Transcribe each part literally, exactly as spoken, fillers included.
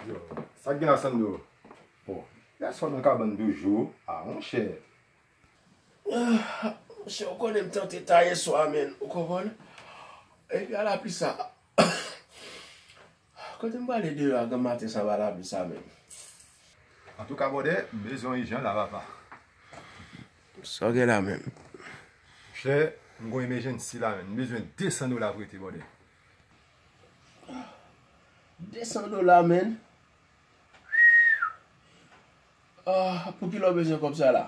Yo, sa k gen la, Sandro? Bon, pèsòn nan kabann toujou. Ah, monchè. Monchè, ou konnen m tante ta yèswa, menn. Ou konprann? Epi a lapli sa. Kote m prale deyò a granmaten sa, a lapli sa, menn? Antouka, brother, m bezwen w ijan la, papa. Sa w gen la menm? Monchè, m gon emejensi la, menn. M bezwen de san dola prete, brother. De san dola, menn? Ah, pou kilè w bezwen kòb sa la?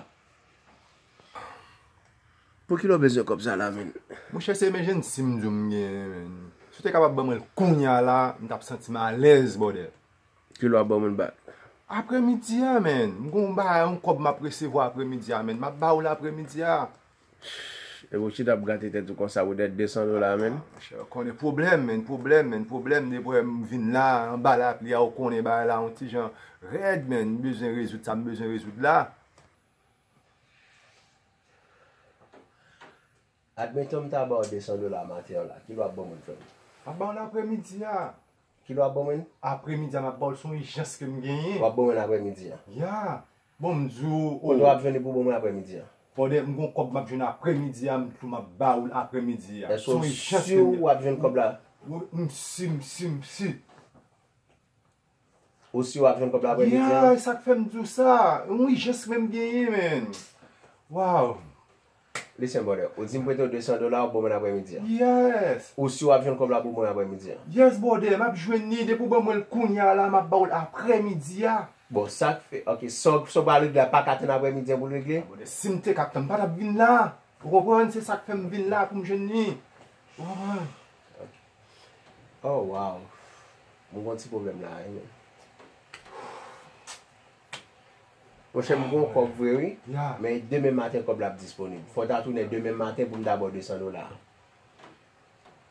Pou kilè w bezwen kòb sa la, menn? Monchè, se emejensi m di w m genyen, menn. Si w te kapab ban mwen l kounye a la, m t ap santi m alèz, brother. Kilè w ap ban mwen l back? Apremidi a, menn. M gon bagay, yon kòb m ap resevwa apremidi a, menn. M ap ba w l apremidi a. Epi w chita ap gate tèt ou konsa pou dèt de san dola, menn. Monchè, ou konnen pwoblèm, menn, pwoblèm, menn, pwoblèm. Depi w wè m vin la, anba lapli a, ou konnen bagay la yon ti jan rèd, menn. M bezwen rezoud sa m bezwen rezoud la. Admeton m ta ba w de san dola maten an la, kilè w ap ban mwen l, frè m? M ap ba w l apremidi a. Kilè w ap ban mwen l? Apremidi a, m ap ba w l, se yon ijans ke m genyen. W ap ban mwen l apremidi a? Ya. Bon, m di w, kote w ap jwenn li pou ban mwen apremidi a? Brother, m gon kòb m ap jwenn apremidi a, m tou m ap ba w l apremidi a. Èske w si w ap jwenn kòb la? Wi, m si, m si, m si. Ou si w ap jwenn kòb la apremidi a? Ya, e sa k fè m di w sa. Yon ijans mwen m genyen, menn. Wow. Listen, brother, ou di m prete w de san dola, w ap ban mwen apremidi a? Yes. Ou si w ap jwenn kòb la pou mwen apremidi a? Yes, brother, m ap jwenn li. Depi w ban mwen l kounye a la, m ap ba w l apremidi a. Bon, sa k fè, ok, sa w, sa w pral regle a pa ka tann apremidi an pou l regle? Brother, si m te ka tann, m pa t ap vin la. Ou konprann? Se sa k fè m vin la pou m jwenn li. Ou konprann? Ok. Oh, wow. M gon ti pwoblèm la, wi, menn. Monchè, m gon kòb vre, wi. Ya. Men demen maten, kòb la ap disponib. Fò w ta tounen demen maten pou m ta ba w de san dola.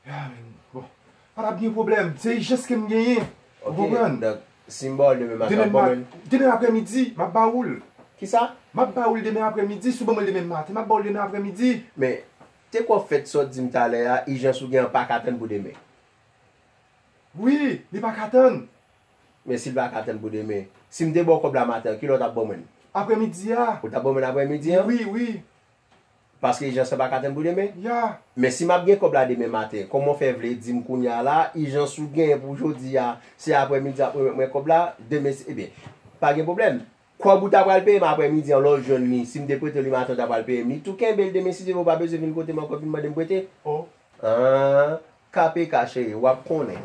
Ya, menn. Bon. Pa t ap gen pwoblèm. Se ijans ke m genyen. Ou konprann? Ok, donk, si m ba w l demen maten, w ap ban mwen l? Demen apremidi, m ap ba ou l. Kisa? M ap ba ou l demen apremidi, si w ban mwen l demen maten, m ap ba ou l demen apremidi. Men, te kwè w fèt sa w di m talè a, ijans ou gen an pa ka tann pou demen? Wi, li pa ka tann. Men si l pa ka tann pou demen, si m te ba w kòb la maten an, kilè w t ap ban mwen l? Apremidi a. Ou t ap ban mwen l apremidi an? Wi, wi. Paske ijans lan pa ka tann pou demen? Ya. Men si m ap gen kòb la demen maten, kòman w fè vle di m kounye a la, ijans ou genyen pou jodi a, se apremidi ap remèt mwen kòb la, demen, se, ebyen, pa gen pwoblèm. Kòb ou ta pral peye m apremidi an, lè w jwenn li, si m te prete w li maten, w ta pral peye m li tou, kenbe l demen, si Dye vle, w pa bezwen vin kote m ankò, vin mande m prete. Oh. Ah, K P K, cheri, w ap konnen.